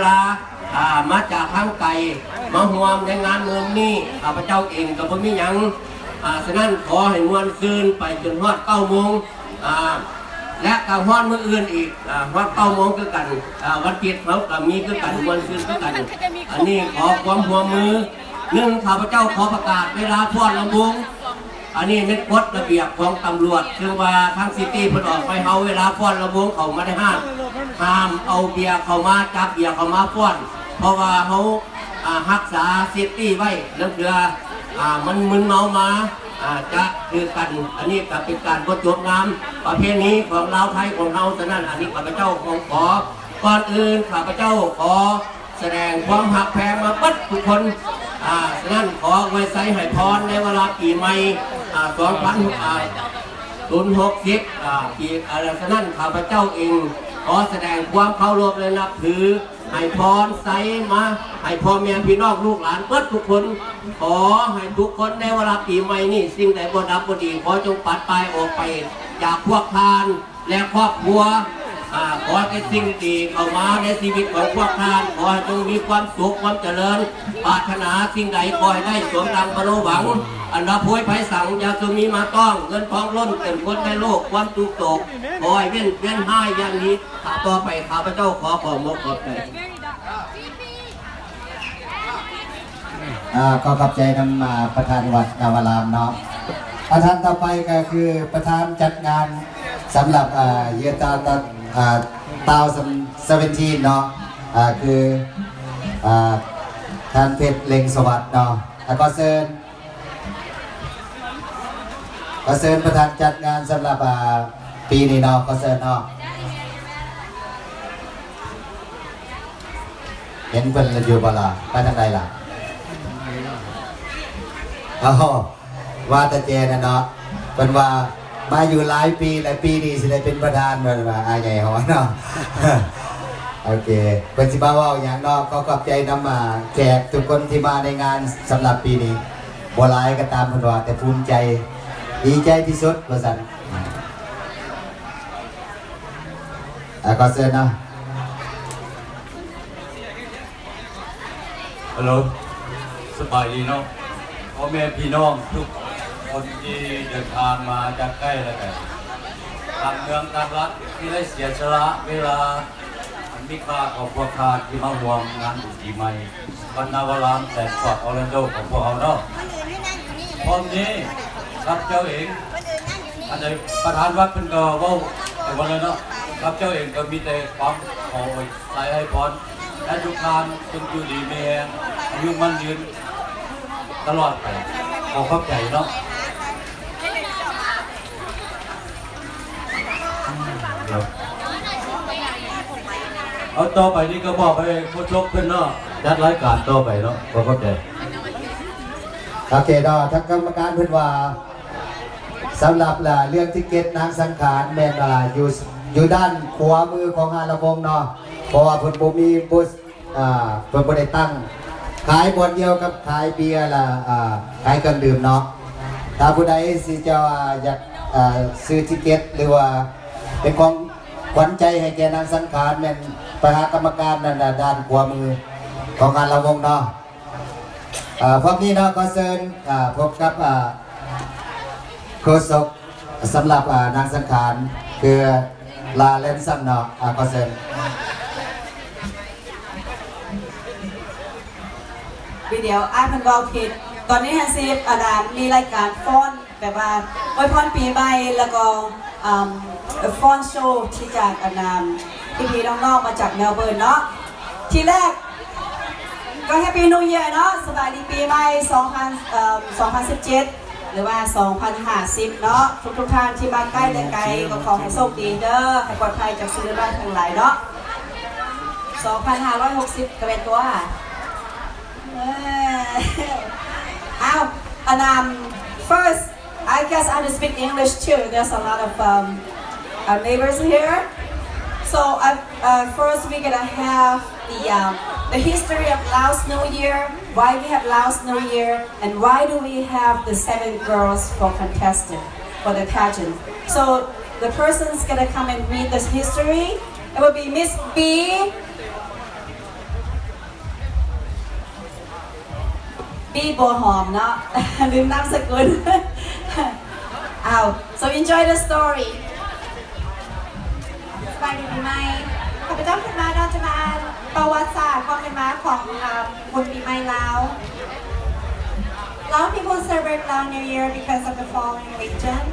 ອາ ມາຈາກທາງໄກມາຮ່ວມໃນງານມື້ນີ້ ຂ້າພະເຈົ້າເອງກໍບໍ່ມີຫຍັງ ອາ ສະນັ້ນຂໍໃຫ້ມ່ວນຊື່ນໄປຈົນຮອດເກົ້າໂມງ ອາ ແລະກໍຮອດມື້ອື່ນອີກ ອາ ຮອດເກົ້າໂມງຄືກັນ ອາ ວັນທິດເຮົາກໍມີຄືກັນ ມ່ວນຊື່ນຄືກັນ. ອັນນີ້ຂໍຄວາມຮ່ວມມື ໜຶ່ງ ຂ້າພະເຈົ້າຂໍປະກາດເວລາຟ້ອນລຳວົງ ອັນນີ້ແມ່ນກົດລະບຽບຂອງຕຳຫຼວດ ເຊິ່ງວ່າທາງຊິຕີເພິ່ນອອກໃຫ້ເຮົາ ເວລາຟ້ອນລຳວົງເຂົ້າມາໃນຮ້ານ ຫ້າມເອົາເບຍເຂົ້າມາ ຈັບເບຍເຂົ້າມາຟ້ອນ ເພາະວ່າເຮົາ ອາ ຮັກສາເຊຟຕີໄວ້ ລາງເທື່ອ ອາ ມັນມຶນເມົາມາ ອາ ຈະຖືກກັນ ອັນນີ້ກໍເປັນການບໍ່ຈົບງາມປະເພນີຂອງລາວໄທຂອງເຮົາ. ສະນັ້ນ ອັນນີ້ຂ້າພະເຈົ້າຂໍ ກ່ອນອື່ນຂ້າພະເຈົ້າຂໍ ສະແດງຄວາມຮັກແພງມາເບິດທຸກຄົນ ອາ ສະນັ້ນ ຂໍອວຍໄຊໃຫ້ພອນໃນວາລະປີໃໝ່ ອາ ສອງພັນ ອາ ສູນຫົກສິບ ອາ ປີ ອາ ສະນັ້ນ ຂ້າພະເຈົ້າເອງຂໍສະແດງຄວາມເຄົາລົບ ແລະ ນັບຖື ໃຫ້ພອນໄຊມາໃຫ້ພໍ່ແມ່ພີ່ນ້ອງລູກຫຼານເບິດທຸກຄົນ. ຂໍໃຫ້ທຸກຄົນໃນວາລະປີໃໝ່ນີ້ ສິ່ງໃດບໍ່ດັບບໍ່ດີ ຂໍຈົ່ງປັດປ່າຍອອກໄປຈາກພວກທ່ານ ແລະ ຄອບຄົວ ອາ ຂໍແຕ່ສິ່ງດີເຂົ້າມາໃນຊີວິດຂອງພວກທ່ານ ຂໍໃຫ້ຈົ່ງມີຄວາມສຸກຄວາມຈະເລີນ ປາດຖະໜາສິ່ງໃດຂໍໃຫ້ໄດ້ສົມດັ່ງມະໂນຫວັງ ອັນວ່າໂພຍໄພສັງ ຢ່າຈົ່ງມີມາຕ້ອງ ເງິນທອງລົ້ນເຕັມກົ້ນໃນໂລກ ຄວາມທຸກໂສກຂໍໃຫ້ເວັ້ນ ເວັ້ນຮ້າຍຢ່າງນີ້. ຕໍ່ໄປຂ້າພະເຈົ້າຂໍຂອບອົກຂອບໃຈ. ອາ ຂໍຂອບໃຈນຳ ອາ ປະທານວັດນາວາລາມເນາະ. ປະທານຕໍ່ໄປກໍຄືປະທານຈັດງານສຳລັບ ອາ ເຢຍຕາ ອາ ທາວເຊັນເຊັນເວັນທີນເນາະ ອາ ຄື ອາ ທ່ານເພັດ ເລັງສະຫວັດເນາະ. ອາ ຂໍເຊີນ ຂໍເຊີນປະທານຈັດງານສຳລັບ ອາ ປີນີ້ເນາະ ຂໍເຊີນເນາະ. ເຫັນເພິ່ນລະຢູ່ບໍ່ລະ? ໄປທາງໃດລະ? ເອົາ ວ່າແຕ່ແຈນະເນາະ ເພິ່ນວ່າມາຢູ່ຫຼາຍປີແລ້ວ ປີນີ້ຊິໄດ້ເປັນປະທານ ເພິ່ນວ່າ ອ້າຍໃຫຍ່ເຮົາເນາະ. ໂອເຄ ເພິ່ນຊິມາເວົ້າຫຍັງເນາະ. ຂໍຂອບໃຈນຳ ອາ ແຂກທຸກຄົນທີ່ມາໃນງານສຳລັບປີນີ້ ບໍ່ຫຼາຍກໍຕາມ ເພິ່ນວ່າ ແຕ່ພູມໃຈ ດີໃຈທີ່ສຸດວ່າຊັ້ນ. ອາ ຂໍເຊີນເນາະ. ຮັລໂຫຼ ສະບາຍດີເນາະ ພໍ່ແມ່ພີ່ນ້ອງທຸກຄົນທີ່ເດີນທາງມາຈາກໃກ້ແລະໄກ ຕ່າງເມືອງຕ່າງລັດ ທີ່ໄດ້ເສຍສະຫຼະເວລາອັນມີຄ່າຂອງພວກທ່ານທີ່ມາຮ່ວມງານບຸນປີໃໝ່ ວັດນາວາລາມແສນສອດອໍແລນໂດຂອງພວກເຮົາເນາະ. ພ້ອມນີ້ ຂ້າພະເຈົ້າເອງ ອັນໃດປະທານວັດເພິ່ນກໍເວົ້າໄປໝົດແລ້ວເນາະ. ຂ້າພະເຈົ້າເອງກໍມີແຕ່ຄວາມຂໍອວຍໄຊໃຫ້ພອນໃຫ້ທຸກທ່ານຈົ່ງຢູ່ດີມີແຮງ ອາຍຸໝັ້ນຍືນຕະຫຼອດໄປ. ຂໍຂອບໃຈເນາະ. ເອົາ ຕໍ່ໄປນີ້ກໍມອບໃຫ້ໂຄສົກເພິ່ນເນາະ ຈັດລາຍການຕໍ່ໄປເນາະ. ຂໍຂອບໃຈ. ໂອເຄເນາະ ທາງກຳມະການເພິ່ນວ່າ ສຳລັບ ເລື່ອງຕິເກັດນາງສັງຂານແມ່ນວ່າຢູ່ ຢູ່ດ້ານຂວາມືຂອງຮ້ານລຳວົງເນາະ ເພາະວ່າເພິ່ນບໍ່ມີບູດ ອ່າ ເພິ່ນບໍ່ໄດ້ຕັ້ງ ຂາຍບ່ອນດຽວກັບຂາຍເບຍ ແລະ ອ່າ ຂາຍເຄື່ອງດື່ມເນາະ. ຖ້າຜູ້ໃດຊິເຈົ້າ ອ່າ ຢາກ ອ່າ ຊື້ຕິເກັດ ຫຼືວ່າເປັນຂອງຂວັນໃຈໃຫ້ແກ່ນາງສັງຂານ ແມ່ນໄປຫາກຳມະການນັ້ນນະ ດ້ານຂວາມືຂອງຮ້ານລຳວົງເນາະ. ເອີ ພວກນີ້ເນາະ ຂໍເຊີນ ເອີ ພົບກັບ ເອີ ໂຄສົກສຳລັບ ເອີ ນາງສັງຂານ ຄື ລາ ແລນສັນເນາະ ເອີ ຂໍເຊີນ. ວິດີໂອອ້າຍເພິ່ນເວົ້າຜິດ ຕອນນີ້ຫັ້ນຊິ ອັນນ່າ ມີລາຍການຟ້ອນ ແບບວ່າອວຍພອນປີໃໝ່ ແລ້ວກໍ ອາ ເອີ ຟ້ອນໂຊທີ່ຈາກ ອັນນ່າ ພີ່ໆນ້ອງໆມາຈາກເມລເບີນເນາະ. ທີແລກກໍ Happy New Year ເນາະ ສະບາຍດີປີໃໝ່ ສອງພັນ ເອີ ສອງພັນສິບເຈັດ ຫຼືວ່າ ສອງພັນຫ້າສິບເນາະ. ທຸກໆທ່ານທີ່ມາໃກ້ແລະໄກ ກໍຂໍໃຫ້ໂຊກດີເດີ ໃຫ້ປອດໄພຈາກສິ່ງເລວຮ້າຍທັງຫຼາຍເນາະ. ສອງພັນຫ້າຮ້ອຍຫົກສິບ ກໍແມ່ນຕົວະ. ເອີ ອ້າວ ອັນນ່າ ເຟີສ I guess I have to speak English too. There's a lot of, um, our neighbors here. So, uh, uh, first we're gonna have the, um, the history of Laos New Year, why we have Laos New Year, and why do we have the seven girls for contestant for the pageant. So, the person's gonna come and read this history. It will be Miss B. ປີບົວຫອມເນາະ ລືມນາມສະກຸນ. ອ້າວ so enjoy the story. ສະບາຍດີປີໃໝ່. ຂ້າພະເຈົ້າຄິດວ່າເນາະ ຈະມາອ່ານປະຫວັດສາດຄວາມເປັນມາຂອງ ອາ ບຸນປີໃໝ່ລາວ. Lao people celebrate Lao New Year because of the following legend.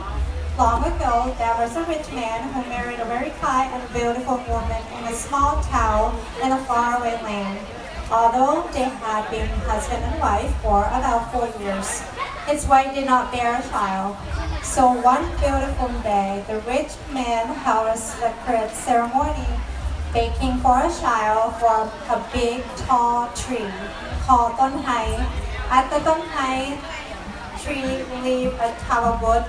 Long ago, there was a rich man who married a very kind and beautiful woman in a small town in a faraway land. Although they had been husband and wife for about four years, his wife did not bear a child. So one beautiful day, the rich man held a secret ceremony, begging for a child from a big tall tree called ຕົ້ນໄຮ. At the ຕົ້ນໄຮ, tree lived a Tawabut.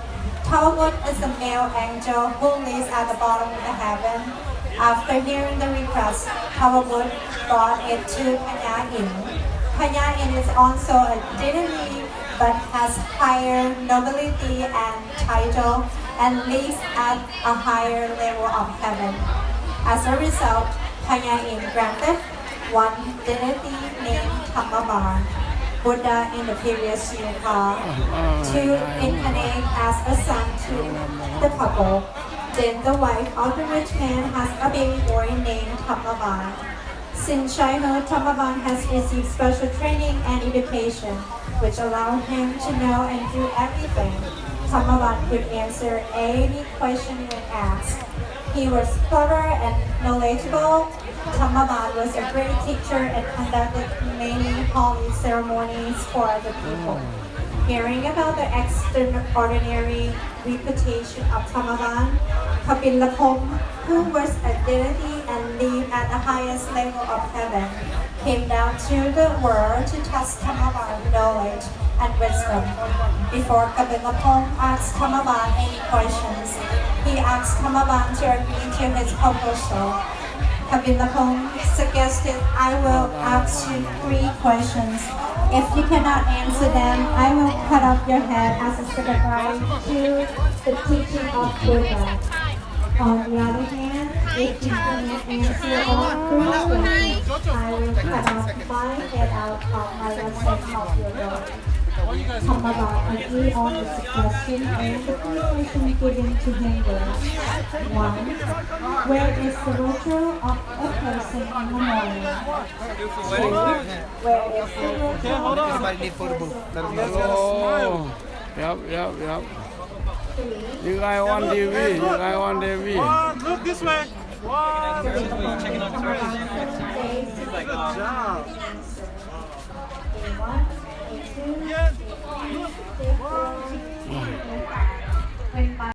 Tawabut is a male angel who lives at the bottom of the heaven. After hearing the request, Tawabut brought it to Panya Im. Panya Im is also a deity but has higher nobility and title and lives at a higher level of heaven. As a result, Panya Im granted one deity named Dhammaban Buddha in the previous Yuga to incarnate as a son to the couple. Then the wife of the rich man has a baby boy named Dhammaban. Since childhood, Dhammaban has received special training and education, which allowed him to know and do everything. Dhammaban could answer any question when asked. He was clever and knowledgeable. Dhammaban was a great teacher and conducted many holy ceremonies for the people. Hearing about the extraordinary reputation of Dhammaban, Kapila Pom, who was a deity and lived at the highest level of heaven, came down to the world to test Dhammaban's knowledge and wisdom. Before Kapila Pom asked Dhammaban any questions, he asked Dhammaban to agree to his proposal. Kapila Pom suggested, "I will ask you three questions. If you cannot answer them, I will cut off your head as a sacrifice to the teaching of Buddha. On the other hand, if you cannot answer all three questions, I will cut off my head out of my respect of your lord." Dhammaban agreed on the suggestion, and the three questions given to him were: one, where is the virtue of a person in the morning? Two, where is the virtue of a person in the morning? Yep, yep, yep. You guys on T V, you guys on T V. One, look this way. One. Good job.